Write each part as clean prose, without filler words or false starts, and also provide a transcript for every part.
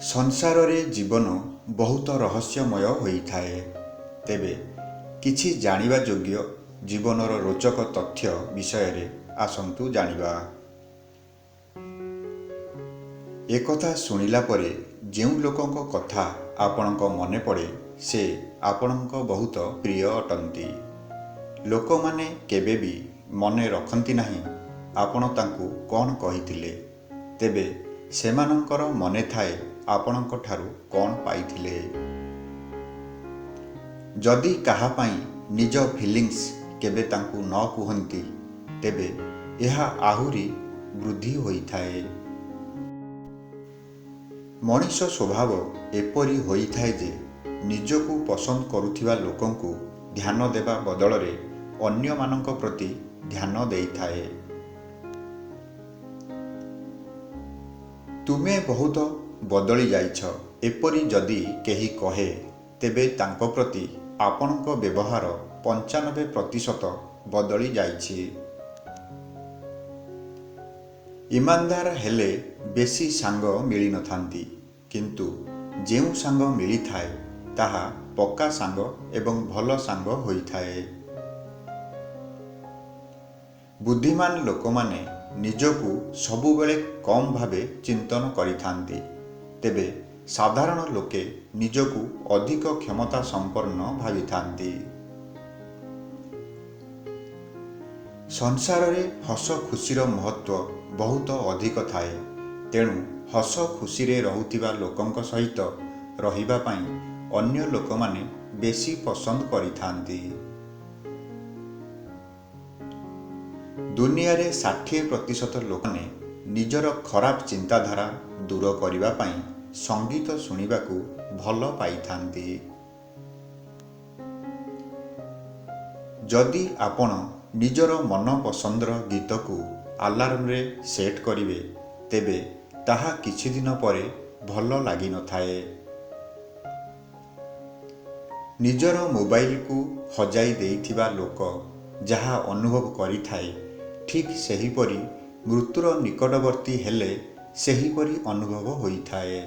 ସଂସାରରେ ଜୀବନ ବହୁତ ରହସ୍ୟମୟ ହୋଇଥାଏ। ତେବେ କିଛି ଜାଣିବା ଯୋଗ୍ୟ ଜୀବନର ରୋଚକ ତଥ୍ୟ ବିଷୟରେ ଆସନ୍ତୁ ଜାଣିବା। ଏକଥା ଶୁଣିଲା ପରେ ଯେଉଁ ଲୋକଙ୍କ କଥା ଆପଣଙ୍କ ମନେ ପଡ଼େ ସେ ଆପଣଙ୍କ ବହୁତ ପ୍ରିୟ ଅଟନ୍ତି। ଲୋକମାନେ କେବେ ବି ମନେ ରଖନ୍ତି ନାହିଁ ଆପଣ ତାଙ୍କୁ କ'ଣ କହିଥିଲେ, ତେବେ ସେମାନଙ୍କର ମନେ ଥାଏ ଆପଣଙ୍କ ଠାରୁ କ'ଣ ପାଇଥିଲେ। ଯଦି କାହା ପାଇଁ ନିଜ ଫିଲିଙ୍ଗସ୍ କେବେ ତାଙ୍କୁ ନ କୁହନ୍ତି, ତେବେ ଏହା ଆହୁରି ବୃଦ୍ଧି ହୋଇଥାଏ। ମଣିଷ ସ୍ୱଭାବ ଏପରି ହୋଇଥାଏ ଯେ ନିଜକୁ ପସନ୍ଦ କରୁଥିବା ଲୋକଙ୍କୁ ଧ୍ୟାନ ଦେବା ବଦଳରେ ଅନ୍ୟମାନଙ୍କ ପ୍ରତି ଧ୍ୟାନ ଦେଇଥାଏ। ତୁମେ ବହୁତ ବଦଳି ଯାଇଛ, ଏପରି ଯଦି କେହି କହେ, ତେବେ ତାଙ୍କ ପ୍ରତି ଆପଣଙ୍କ ବ୍ୟବହାର 95% ବଦଳି ଯାଇଛି। ଇମାନଦାର ହେଲେ ବେଶୀ ସାଙ୍ଗ ମିଳିନଥାନ୍ତି, କିନ୍ତୁ ଯେଉଁ ସାଙ୍ଗ ମିଳିଥାଏ ତାହା ପକ୍କା ସାଙ୍ଗ ଏବଂ ଭଲ ସାଙ୍ଗ ହୋଇଥାଏ। ବୁଦ୍ଧିମାନ ଲୋକମାନେ ନିଜକୁ ସବୁବେଳେ କମ୍ ଭାବେ ଚିନ୍ତନ କରିଥାନ୍ତି, ତେବେ ସାଧାରଣ ଲୋକେ ନିଜକୁ ଅଧିକ କ୍ଷମତା ସମ୍ପନ୍ନ ଭାବିଥାନ୍ତି। ସଂସାରରେ ହସ ଖୁସିର ମହତ୍ତ୍ୱ ବହୁତ ଅଧିକ ଥାଏ, ତେଣୁ ହସ ଖୁସିରେ ରହୁଥିବା ଲୋକଙ୍କ ସହିତ ରହିବା ପାଇଁ ଅନ୍ୟ ଲୋକମାନେ ବେଶୀ ପସନ୍ଦ କରିଥାନ୍ତି। ଦୁନିଆରେ 60% ଲୋକମାନେ ନିଜର ଖରାପ ଚିନ୍ତାଧାରା ଦୂର କରିବା ପାଇଁ ସଙ୍ଗୀତ ଶୁଣିବାକୁ ଭଲ ପାଇଥାନ୍ତି। ଯଦି ଆପଣ ନିଜର ମନ ପସନ୍ଦର ଗୀତକୁ ଆଲାର୍ମରେ ସେଟ୍ କରିବେ, ତେବେ ତାହା କିଛି ଦିନ ପରେ ଭଲ ଲାଗିନଥାଏ। ନିଜର ମୋବାଇଲକୁ ହଜାଇ ଦେଇଥିବା ଲୋକ ଯାହା ଅନୁଭବ କରିଥାଏ, ଠିକ୍ ସେହିପରି ମୃତ୍ୟୁର ନିକଟବର୍ତ୍ତୀ ହେଲେ ସେହିପରି ଅନୁଭବ ହୋଇଥାଏ।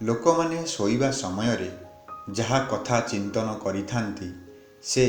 ଲୋକମାନେ ଶୋଇବା ସମୟରେ ଯାହା କଥା ଚିନ୍ତନ କରିଥାନ୍ତି, ସେ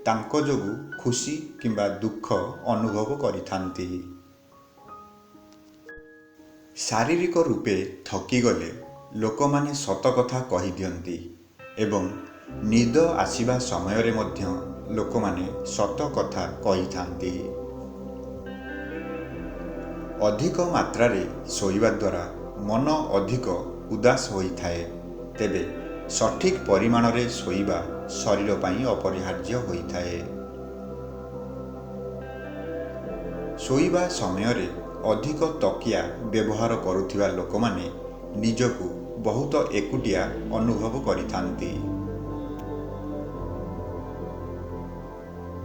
ତାଙ୍କ ଯୋଗୁଁ ଖୁସି କିମ୍ବା ଦୁଃଖ ଅନୁଭବ କରିଥାନ୍ତି। ଶାରୀରିକ ରୂପେ ଥକିଗଲେ ଲୋକମାନେ ସତ କଥା କହିଦିଅନ୍ତି ଏବଂ ନିଦ ଆସିବା ସମୟରେ ମଧ୍ୟ ଲୋକମାନେ ସତ କଥା କହିଥାନ୍ତି। ଅଧିକ ମାତ୍ରାରେ ଶୋଇବା ଦ୍ୱାରା ମନ ଅଧିକ ଉଦାସ ହୋଇଥାଏ, ତେବେ ସଠିକ୍ ପରିମାଣରେ ଶୋଇବା ଶରୀର ପାଇଁ ଅପରିହାର୍ଯ୍ୟ ହୋଇଥାଏ। ଶୋଇବା ସମୟରେ ଅଧିକ ତକିଆ ବ୍ୟବହାର କରୁଥିବା ଲୋକମାନେ ନିଜକୁ ବହୁତ ଏକୁଟିଆ ଅନୁଭବ କରିଥାନ୍ତି।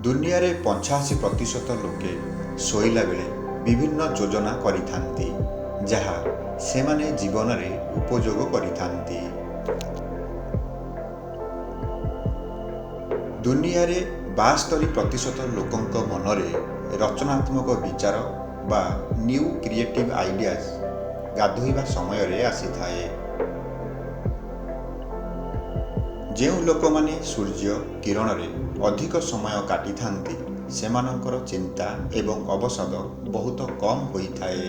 ଦୁନିଆରେ 85% ଲୋକେ ଶୋଇଲା ବେଳେ ବିଭିନ୍ନ ଯୋଜନା କରିଥାନ୍ତି, ଯାହା ସେମାନେ ଜୀବନରେ ଉପଯୋଗ କରିଥାନ୍ତି। ଦୁନିଆରେ 72% ଲୋକଙ୍କ ମନରେ ରଚନାତ୍ମକ ବିଚାର ବା ନ୍ୟୁ କ୍ରିଏଟିଭ୍ ଆଇଡିଆଜ୍ ଗାଧୋଇବା ସମୟରେ ଆସିଥାଏ। ଯେଉଁ ଲୋକମାନେ ସୂର୍ଯ୍ୟ କିରଣରେ ଅଧିକ ସମୟ କାଟିଥାନ୍ତି, ସେମାନଙ୍କର ଚିନ୍ତା ଏବଂ ଅବସାଦ ବହୁତ କମ୍ ହୋଇଥାଏ।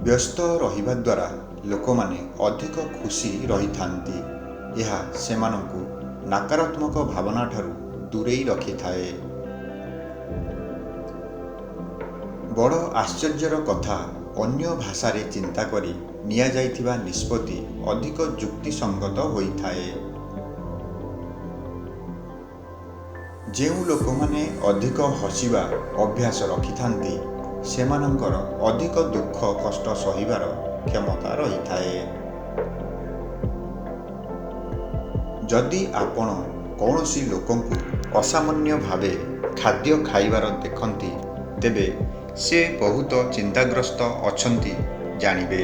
ବ୍ୟସ୍ତ ରହିବା ଦ୍ୱାରା ଲୋକମାନେ ଅଧିକ ଖୁସି ରହିଥାନ୍ତି। ଏହା ସେମାନଙ୍କୁ ନକାରାତ୍ମକ ଭାବନାଠାରୁ ଦୂରେଇ ରଖିଥାଏ। ବଡ଼ ଆଶ୍ଚର୍ଯ୍ୟର କଥା, ଅନ୍ୟ ଭାଷାରେ ଚିନ୍ତା କରି ନିଆଯାଇଥିବା ନିଷ୍ପତ୍ତି ଅଧିକ ଯୁକ୍ତିସଙ୍ଗତ ହୋଇଥାଏ। ଯେଉଁ ଲୋକମାନେ ଅଧିକ ହସିବା ଅଭ୍ୟାସ ରଖିଥାନ୍ତି, ସେମାନଙ୍କର ଅଧିକ ଦୁଃଖ କଷ୍ଟ ସହିବାର କ୍ଷମତା ରହିଥାଏ। ଯଦି ଆପଣ କୌଣସି ଲୋକଙ୍କୁ ଅସାମାନ୍ୟ ଭାବେ ଖାଦ୍ୟ ଖାଇବାର ଦେଖନ୍ତି, ତେବେ ସେ ବହୁତ ଚିନ୍ତାଗ୍ରସ୍ତ ଅଛନ୍ତି ଜାଣିବେ।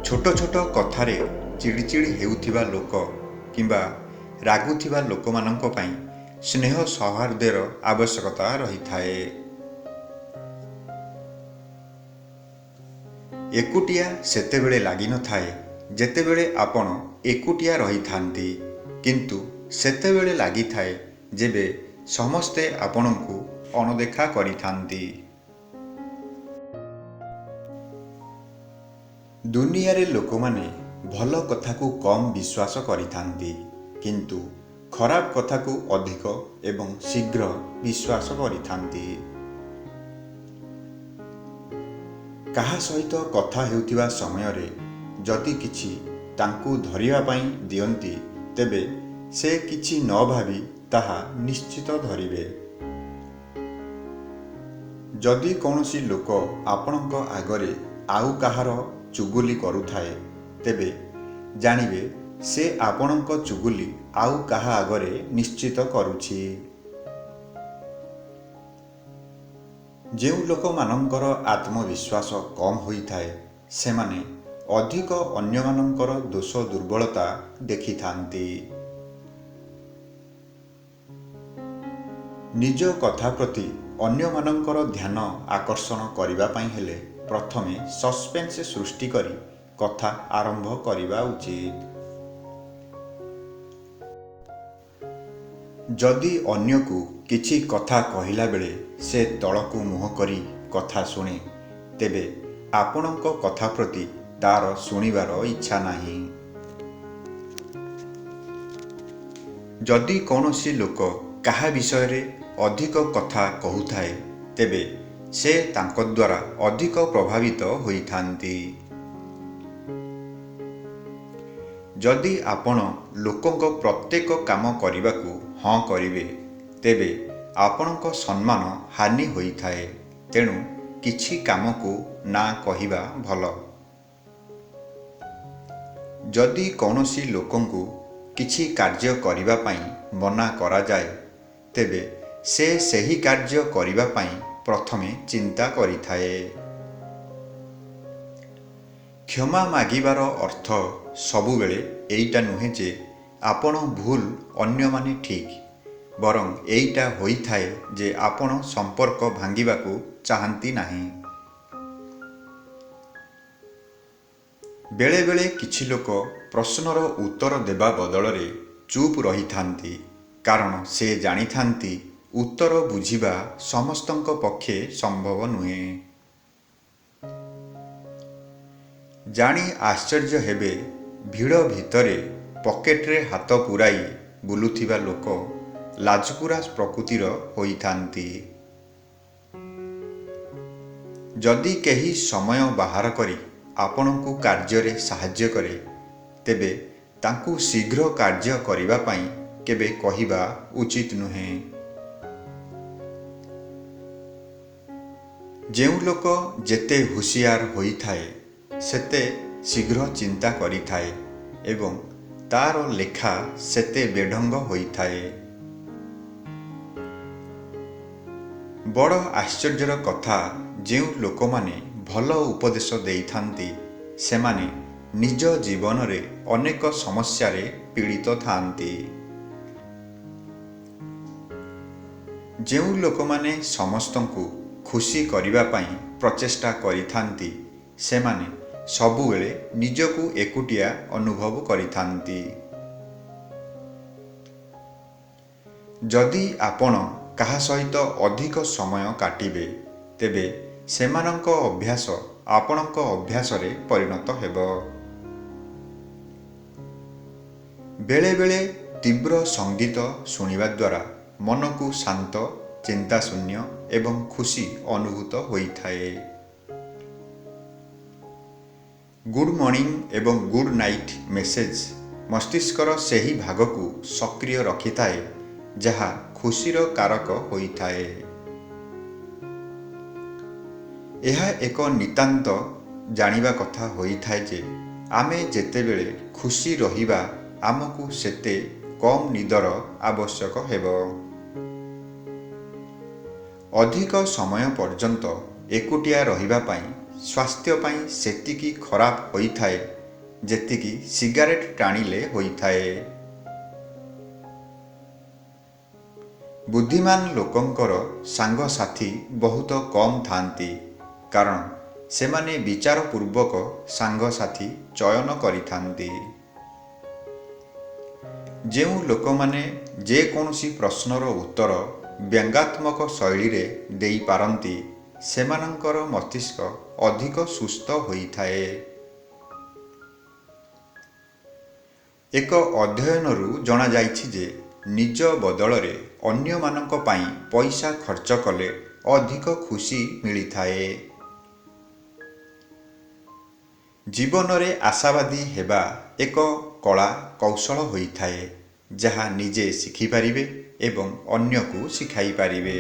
ଛୋଟ ଛୋଟ କଥାରେ ଚିଡ଼ିଚିଡ଼ି ହେଉଥିବା ଲୋକ କିମ୍ବା ରାଗୁଥିବା ଲୋକମାନଙ୍କ ପାଇଁ ସ୍ନେହ ସୌହାର୍ଦ୍ଦ୍ୟର ଆବଶ୍ୟକତା ରହିଥାଏ। ଏକୁଟିଆ ସେତେବେଳେ ଲାଗିନଥାଏ ଯେତେବେଳେ ଆପଣ ଏକୁଟିଆ ରହିଥାନ୍ତି, କିନ୍ତୁ ସେତେବେଳେ ଲାଗିଥାଏ ଯେବେ ସମସ୍ତେ ଆପଣଙ୍କୁ ଅଣଦେଖା କରିଥାନ୍ତି। ଦୁନିଆରେ ଲୋକମାନେ ଭଲ କଥାକୁ କମ୍ ବିଶ୍ୱାସ କରିଥାନ୍ତି, କିନ୍ତୁ ଖରାପ କଥାକୁ ଅଧିକ ଏବଂ ଶୀଘ୍ର ବିଶ୍ୱାସ କରିଥାନ୍ତି। କାହା ସହିତ କଥା ହେଉଥିବା ସମୟରେ ଯଦି କିଛି ତାଙ୍କୁ ଧରିବା ପାଇଁ ଦିଅନ୍ତି, ତେବେ ସେ କିଛି ନ ଭାବି ତାହା ନିଶ୍ଚିତ ଧରିବେ। ଯଦି କୌଣସି ଲୋକ ଆପଣଙ୍କ ଆଗରେ ଆଉ କାହାର ଚୁଗୁଲି କରୁଥାଏ, ତେବେ ଜାଣିବେ ସେ ଆପଣଙ୍କ ଚୁଗୁଲି ଆଉ କାହା ଆଗରେ ନିଶ୍ଚିତ କରୁଛି। ଯେଉଁ ଲୋକମାନଙ୍କର ଆତ୍ମବିଶ୍ୱାସ କମ୍ ହୋଇଥାଏ, ସେମାନେ ଅଧିକ ଅନ୍ୟମାନଙ୍କର ଦୋଷ ଦୁର୍ବଳତା ଦେଖିଥାନ୍ତି। ନିଜ କଥା ପ୍ରତି ଅନ୍ୟମାନଙ୍କର ଧ୍ୟାନ ଆକର୍ଷଣ କରିବା ପାଇଁ ହେଲେ ପ୍ରଥମେ ସସ୍ପେନ୍ସ ସୃଷ୍ଟି କରି କଥା ଆରମ୍ଭ କରିବା ଉଚିତ। ଯଦି ଅନ୍ୟକୁ କିଛି କଥା କହିଲା ବେଳେ ସେ ତଳକୁ ମୁହଁ କରି କଥା ଶୁଣେ, ତେବେ ଆପଣଙ୍କ କଥା ପ୍ରତି ତା'ର ଶୁଣିବାର ଇଚ୍ଛା ନାହିଁ। ଯଦି କୌଣସି ଲୋକ କାହା ବିଷୟରେ ଅଧିକ କଥା କହୁଥାଏ, ତେବେ ସେ ତାଙ୍କ ଦ୍ୱାରା ଅଧିକ ପ୍ରଭାବିତ ହୋଇଥାନ୍ତି। ଯଦି ଆପଣ ଲୋକଙ୍କ ପ୍ରତ୍ୟେକ କାମ କରିବାକୁ ହଁ କରିବେ, ତେବେ ଆପଣଙ୍କ ସମ୍ମାନ ହାନି ହୋଇଥାଏ, ତେଣୁ କିଛି କାମକୁ ନା କହିବା ଭଲ। ଯଦି କୌଣସି ଲୋକଙ୍କୁ କିଛି କାର୍ଯ୍ୟ କରିବା ପାଇଁ ମନା କରାଯାଏ, ତେବେ ସେ ସେହି କାର୍ଯ୍ୟ କରିବା ପାଇଁ ପ୍ରଥମେ ଚିନ୍ତା କରିଥାଏ। କ୍ଷମା ମାଗିବାର ଅର୍ଥ ସବୁବେଳେ ଏଇଟା ନୁହେଁ ଯେ ଆପଣ ଭୁଲ ଅନ୍ୟମାନେ ଠିକ୍, ବରଂ ଏଇଟା ହୋଇଥାଏ ଯେ ଆପଣ ସମ୍ପର୍କ ଭାଙ୍ଗିବାକୁ ଚାହାନ୍ତି ନାହିଁ। ବେଳେବେଳେ କିଛି ଲୋକ ପ୍ରଶ୍ନର ଉତ୍ତର ଦେବା ବଦଳରେ ଚୁପ୍ ରହିଥାନ୍ତି, କାରଣ ସେ ଜାଣିଥାନ୍ତି ଉତ୍ତର ବୁଝିବା ସମସ୍ତଙ୍କ ପକ୍ଷେ ସମ୍ଭବ ନୁହେଁ। ଜାଣି ଆଶ୍ଚର୍ଯ୍ୟ ହେବେ, ଭିଡ଼ ଭିତରେ ପକେଟରେ ହାତ ପୂରାଇ ବୁଲୁଥିବା ଲୋକ ଲାଜକୁରା ପ୍ରକୃତିର ହୋଇଥାନ୍ତି। ଯଦି କେହି ସମୟ ବାହାର କରି ଆପଣଙ୍କୁ କାର୍ଯ୍ୟରେ ସାହାଯ୍ୟ କରେ, ତେବେ ତାଙ୍କୁ ଶୀଘ୍ର କାର୍ଯ୍ୟ କରିବା ପାଇଁ କେବେ କହିବା ଉଚିତ ନୁହେଁ। ଯେଉଁ ଲୋକ ଯେତେ ହୁସିଆର ହୋଇଥାଏ, ସେତେ ଶୀଘ୍ର ଚିନ୍ତା କରିଥାଏ ଏବଂ ତା'ର ଲେଖା ସେତେ ବେଢଙ୍ଗ ହୋଇଥାଏ। ବଡ଼ ଆଶ୍ଚର୍ଯ୍ୟର କଥା, ଯେଉଁ ଲୋକମାନେ ଭଲ ଉପଦେଶ ଦେଇଥାନ୍ତି, ସେମାନେ ନିଜ ଜୀବନରେ ଅନେକ ସମସ୍ୟାରେ ପୀଡ଼ିତ ଥାଆନ୍ତି। ଯେଉଁ ଲୋକମାନେ ସମସ୍ତଙ୍କୁ ଖୁସି କରିବା ପାଇଁ ପ୍ରଚେଷ୍ଟା କରିଥାନ୍ତି, ସେମାନେ ସବୁବେଳେ ନିଜକୁ ଏକୁଟିଆ ଅନୁଭବ କରିଥାନ୍ତି। ଯଦି ଆପଣ କାହା ସହିତ ଅଧିକ ସମୟ କାଟିବେ, ତେବେ ସେମାନଙ୍କ ଅଭ୍ୟାସ ଆପଣଙ୍କ ଅଭ୍ୟାସରେ ପରିଣତ ହେବ। ବେଳେବେଳେ ତୀବ୍ର ସଙ୍ଗୀତ ଶୁଣିବା ଦ୍ୱାରା ମନକୁ ଶାନ୍ତ, ଚିନ୍ତାଶୂନ୍ୟ ଏବଂ ଖୁସି ଅନୁଭୂତ ହୋଇଥାଏ। ଗୁଡ୍ ମର୍ଣ୍ଣିଂ ଏବଂ ଗୁଡ୍ ନାଇଟ୍ ମେସେଜ ମସ୍ତିଷ୍କର ସେହି ଭାଗକୁ ସକ୍ରିୟ ରଖିଥାଏ, ଯାହା ଖୁସିର କାରକ ହୋଇଥାଏ। ଏହା ଏକ ନିତାନ୍ତ ଜାଣିବା କଥା ହୋଇଥାଏ ଯେ ଆମେ ଯେତେବେଳେ ଖୁସି ରହିବା, ଆମକୁ ସେତେ କମ୍ ନିଦର ଆବଶ୍ୟକ ହେବ। ଅଧିକ ସମୟ ପର୍ଯ୍ୟନ୍ତ ଏକୁଟିଆ ରହିବା ପାଇଁ ସ୍ୱାସ୍ଥ୍ୟ ପାଇଁ ସେତିକି ଖରାପ ହୋଇଥାଏ, ଯେତିକି ସିଗାରେଟ୍ ଟାଣିଲେ ହୋଇଥାଏ। ବୁଦ୍ଧିମାନ ଲୋକଙ୍କର ସାଙ୍ଗସାଥି ବହୁତ କମ୍ ଥାଆନ୍ତି, କାରଣ ସେମାନେ ବିଚାରପୂର୍ବକ ସାଙ୍ଗସାଥି ଚୟନ କରିଥାନ୍ତି। ଯେଉଁ ଲୋକମାନେ ଯେକୌଣସି ପ୍ରଶ୍ନର ଉତ୍ତର ବ୍ୟଙ୍ଗାତ୍ମକ ଶୈଳୀରେ ଦେଇପାରନ୍ତି, ସେମାନଙ୍କର ମସ୍ତିଷ୍କ ଅଧିକ ସୁସ୍ଥ ହୋଇଥାଏ। ଏକ ଅଧ୍ୟୟନରୁ ଜଣାଯାଇଛି ଯେ ନିଜ ବଦଳରେ ଅନ୍ୟମାନଙ୍କ ପାଇଁ ପଇସା ଖର୍ଚ୍ଚ କଲେ ଅଧିକ ଖୁସି ମିଳିଥାଏ। ଜୀବନରେ ଆଶାବାଦୀ ହେବା ଏକ କଳା କୌଶଳ ହୋଇଥାଏ, ଯାହା ନିଜେ ଶିଖିପାରିବେ ଏବଂ ଅନ୍ୟକୁ ଶିଖାଇପାରିବେ।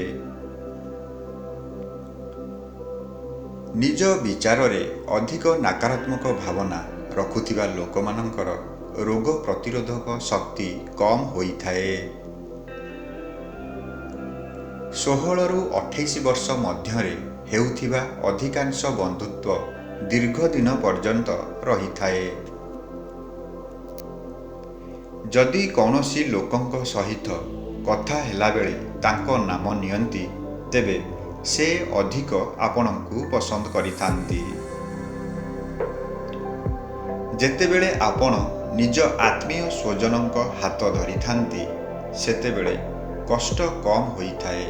ନିଜ ବିଚାରରେ ଅଧିକ ନକାରାତ୍ମକ ଭାବନା ରଖୁଥିବା ଲୋକମାନଙ୍କର ରୋଗ ପ୍ରତିରୋଧକ ଶକ୍ତି କମ୍ ହୋଇଥାଏ। 16ରୁ 28 ବର୍ଷ ମଧ୍ୟରେ ହେଉଥିବା ଅଧିକାଂଶ ବନ୍ଧୁତ୍ୱ ଦୀର୍ଘଦିନ ପର୍ଯ୍ୟନ୍ତ ରହିଥାଏ। ଯଦି କୌଣସି ଲୋକଙ୍କ ସହିତ କଥା ହେଲାବେଳେ ତାଙ୍କ ନାମ ନିଅନ୍ତି, ତେବେ ସେ ଅଧିକ ଆପଣଙ୍କୁ ପସନ୍ଦ କରିଥାନ୍ତି। ଯେତେବେଳେ ଆପଣ ନିଜ ଆତ୍ମୀୟ ସ୍ୱଜନଙ୍କ ହାତ ଧରିଥାନ୍ତି, ସେତେବେଳେ କଷ୍ଟ କମ୍ ହୋଇଥାଏ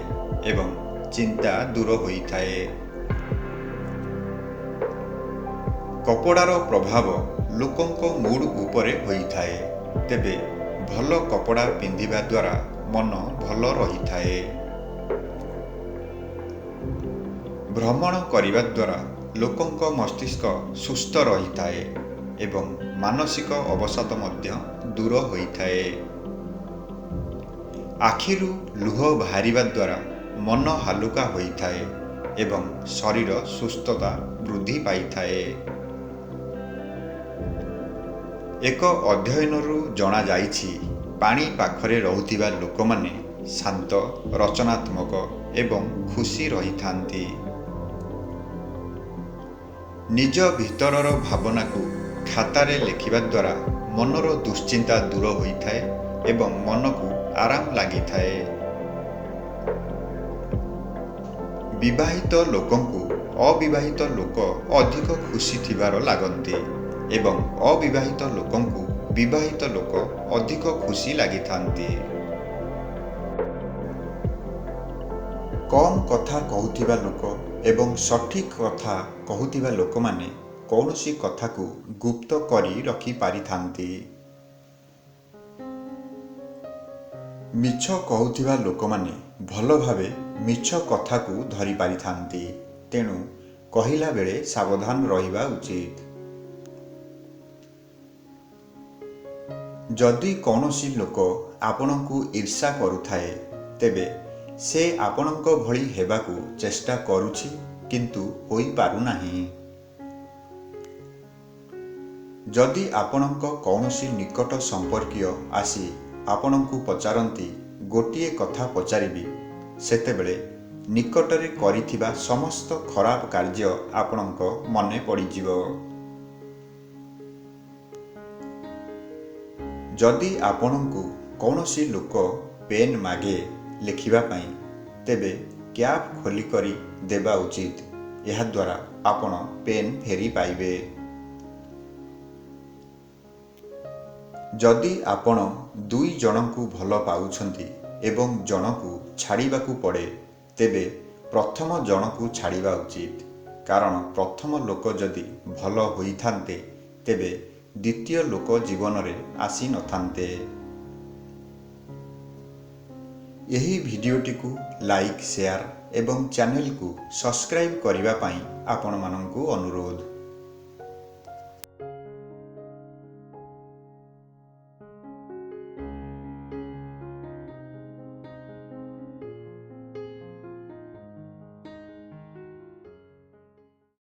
ଏବଂ ଚିନ୍ତା ଦୂର ହୋଇଥାଏ। କପଡ଼ାର ପ୍ରଭାବ ଲୋକଙ୍କ ମୁଡ୍ ଉପରେ ହୋଇଥାଏ, ତେବେ ଭଲ କପଡ଼ା ପିନ୍ଧିବା ଦ୍ୱାରା ମନ ଭଲ ରହିଥାଏ। ଭ୍ରମଣ କରିବା ଦ୍ୱାରା ଲୋକଙ୍କ ମସ୍ତିଷ୍କ ସୁସ୍ଥ ରହିଥାଏ ଏବଂ ମାନସିକ ଅବସାଦ ମଧ୍ୟ ଦୂର ହୋଇଥାଏ। ଆଖିରୁ ଲୁହ ବାହାରିବା ଦ୍ୱାରା ମନ ହାଲୁକା ହୋଇଥାଏ ଏବଂ ଶରୀର ସୁସ୍ଥତା ବୃଦ୍ଧି ପାଇଥାଏ। ଏକ ଅଧ୍ୟୟନରୁ ଜଣାଯାଇଛି, ପାଣି ପାଖରେ ରହୁଥିବା ଲୋକମାନେ ଶାନ୍ତ, ରଚନାତ୍ମକ ଏବଂ ଖୁସି ରହିଥାନ୍ତି। ନିଜ ଭିତରର ଭାବନାକୁ ଖାତାରେ ଲେଖିବା ଦ୍ୱାରା ମନର ଦୁଶ୍ଚିନ୍ତା ଦୂର ହୋଇଥାଏ ଏବଂ ମନକୁ ଆରାମ ଲାଗିଥାଏ। ବିବାହିତ ଲୋକଙ୍କୁ ଅବିବାହିତ ଲୋକ ଅଧିକ ଖୁସି ଥିବାର ଲାଗନ୍ତି ଏବଂ ଅବିବାହିତ ଲୋକଙ୍କୁ ବିବାହିତ ଲୋକ ଅଧିକ ଖୁସି ଲାଗିଥାନ୍ତି। କମ୍ କଥା କହୁଥିବା ଲୋକ ଏବଂ ସଠିକ୍ କଥା କହୁଥିବା ଲୋକମାନେ କୌଣସି କଥାକୁ ଗୁପ୍ତ କରି ରଖିପାରିଥାନ୍ତି। ମିଛ କହୁଥିବା ଲୋକମାନେ ଭଲ ଭାବେ ମିଛ କଥାକୁ ଧରିପାରିଥାନ୍ତି, ତେଣୁ କହିଲା ବେଳେ ସାବଧାନ ରହିବା ଉଚିତ। ଯଦି କୌଣସି ଲୋକ ଆପଣଙ୍କୁ ଈର୍ଷା କରୁଥାଏ, ତେବେ ସେ ଆପଣଙ୍କ ଭଳି ହେବାକୁ ଚେଷ୍ଟା କରୁଛି କିନ୍ତୁ ହୋଇପାରୁନାହିଁ। ଯଦି ଆପଣଙ୍କ କୌଣସି ନିକଟ ସମ୍ପର୍କୀୟ ଆସି ଆପଣଙ୍କୁ ପଚାରନ୍ତି, ଗୋଟିଏ କଥା ପଚାରିବି, ସେତେବେଳେ ନିକଟରେ କରିଥିବା ସମସ୍ତ ଖରାପ କାର୍ଯ୍ୟ ଆପଣଙ୍କ ମନେ ପଡ଼ିଯିବ। ଯଦି ଆପଣଙ୍କୁ କୌଣସି ଲୋକ ପେନ୍ ମାଗେ ଲେଖିବା ପାଇଁ, ତେବେ କ୍ୟାପ୍ ଖୋଲିକରି ଦେବା ଉଚିତ। ଏହାଦ୍ୱାରା ଆପଣ ପେନ୍ ଫେରି ପାଇବେ। ଯଦି ଆପଣ ଦୁଇ ଜଣଙ୍କୁ ଭଲ ପାଉଛନ୍ତି ଏବଂ ଜଣକୁ ଛାଡ଼ିବାକୁ ପଡ଼େ, ତେବେ ପ୍ରଥମ ଜଣକୁ ଛାଡ଼ିବା ଉଚିତ, କାରଣ ପ୍ରଥମ ଲୋକ ଯଦି ଭଲ ହୋଇଥାନ୍ତେ, ତେବେ ଦ୍ୱିତୀୟ ଲୋକ ଜୀବନରେ ଆସିନଥାନ୍ତେ। ଏହି ଭିଡ଼ିଓଟିକୁ ଲାଇକ୍, ସେୟାର ଏବଂ ଚ୍ୟାନେଲକୁ ସବସ୍କ୍ରାଇବ୍ କରିବା ପାଇଁ ଆପଣମାନଙ୍କୁ ଅନୁରୋଧ।